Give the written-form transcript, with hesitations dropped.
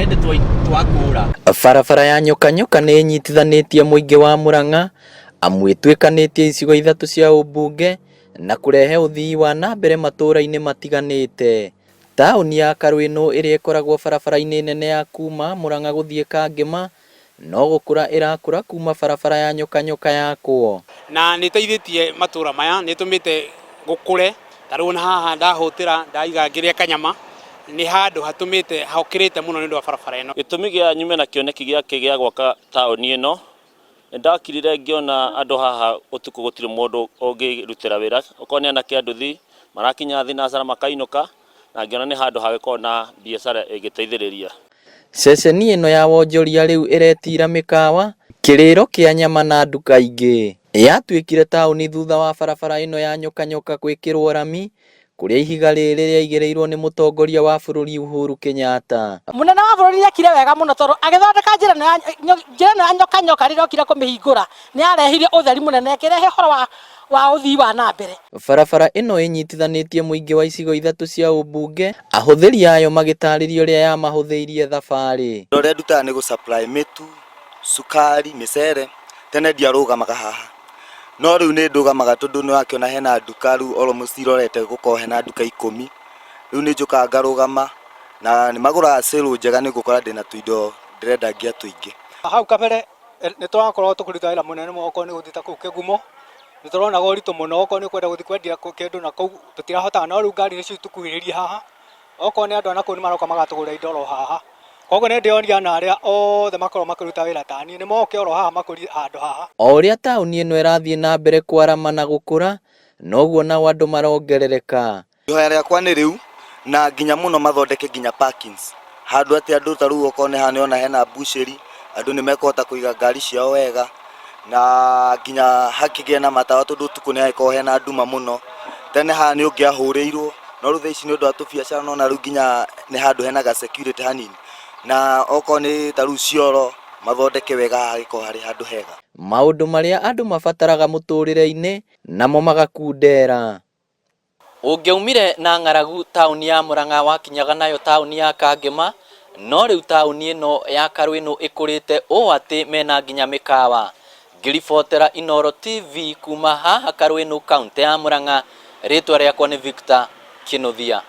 hĩndĩ twakũra. Barabara ya Nyoka Nyoka nĩ ĩnyitithanĩtie mũingĩ wa Murang'a amu ĩtuĩkanĩtie icigo ithatũ cia ũmbunge na kũrehe ũthii wa na mbere matũũra-inĩ matiganĩte. Taũni ya Karwĩnũ ĩrĩa ĩkoragwo barabara-inĩ nene ya kuma Murang'a gũthiĩ Kangema no gũkũra ĩrakũra kuma barabara ya Nyoka Nyoka yakwo. Na nĩ ĩteithĩtie matũra maya, nĩ ĩtũmĩte gũkũre. Ta rĩu ona haha ndahũtĩra ndaiga ngĩrĩa kanyama, nĩ handũ hatũmĩte hokĩrĩte mũno nĩ ũndũ wa barabara ĩno. Gĩtũmi gĩa nyume na kĩoneki gĩake gĩa gwaka taũni ĩno, nĩ ndakirire ngĩona andũ haha ũtukũ gũtirĩ mũndũ ũngĩrutĩra wĩra, okorwo nĩ anake a nduthi marakinya thinacara makainũka, na ngĩona nĩ handũ hangĩkorwo na biacara ĩngĩteithĩrĩria. Ceceni ĩno ya wonjoria rĩu ĩretira mĩkawa, kĩrĩro kĩa nyama na nduka ingĩ. Yatuĩkire taũni thutha wa barabara ĩno ya Nyoka Nyoka gwĩkĩrwo rami kũrĩa ihiga rĩrĩ rĩaigĩrĩirwo nĩ mũtongoria wa bũrũri Uhuru Kenyatta. Mũnene wa bũrũri nĩekire wega mũno tondũ agĩthondeka njĩra ĩno ya njĩra ĩno ya Nyoka Nyoka rĩrĩa okire kũmĩhingũra nĩ yarehire ũtheri mũnene ĩkĩrehe ũhoro wa wa ũthii wa na mbere. Barabara ĩno ĩnyitithanĩtie mũingĩ wa icigo ithatũ cia ũmbunge, ahũthĩri ayo magĩtarĩria ũrĩa yamahũthĩirie thabarĩ. Wĩra ũrĩa ndutaga nĩ gũ supply mĩtu, cukari, mĩcere, tene ndiarũgamaga haha no rĩu nĩ ndũgamaga tondũ nĩ wakĩona hena nduka rĩu almost irorete gũkorwo hena nduka ikũmi, rĩu nĩ njũkaga ngarũgama na nĩ magũraga sale njega nĩ ngũkora ndĩna tũindo ndĩrendagia tũingĩ. Hau kabere nĩ tũrakorwo tũkĩruta wĩra mũnene mũno okorwo nĩ gũthiĩ ta kũu Kĩgumo, nĩ tũronaga ũritũ mũno okorwo nĩ ũkwenda gũthiĩ kwendia kĩndũ na kũu tũtirahotaga, no rĩu ngari nĩcio itũkuhĩrĩirie haha, okorwo nĩ andũ a nakũu nĩ maroka magatũgũrĩra indo oro haha. Koguo nĩ ndĩroria ona arĩa othe makoragwo makĩruta wĩra ta niĩ, nĩ moke oro haha makũrie handũ haha. O ũrĩa taũni ĩno ĩrathiĩ na mbere kwarama na gũkũra, noguo nao andũ marongerereka. Ihoya rĩakwa nĩ rĩu na nginya mũno mathondeke nginya parkings handũ atĩ andũ ta rĩu okorwo nĩ haha nĩũrona hena mbucĩri andũ nĩ mekũhota kũiga ngari ciao wega na nginya hakĩgĩe na matawa tondũ ũtukũ nĩ hagĩkoragwo hena nduma mũno. Tene haha nĩ ũngĩahũrĩirwo no rĩu thaa ici nĩ ũndũ wa tũbiacara nĩwona rĩu nginya nĩ handũ hena ga security hanini na okorwo nĩ ta rĩu cioro mathondeke wega haha hagĩkorwo harĩ handũ hega. Maũndũ marĩa andũ mabataraga mũtũrĩre-inĩ namo magakundera. Ũngĩaumire na ng'aragu taũni ya Murang'a wakinyaga nayo taũni ya Kangema, no rĩu taũni ĩno ya Karwĩnũ ĩkũrĩte ũũ atĩ mena nginya mĩkawa. Ngĩribotera Inooro TV kuma haha Karwĩnũ kauntĩ ya Murang'a, rĩtwa rĩakwa nĩ Victor Kĩnuthia.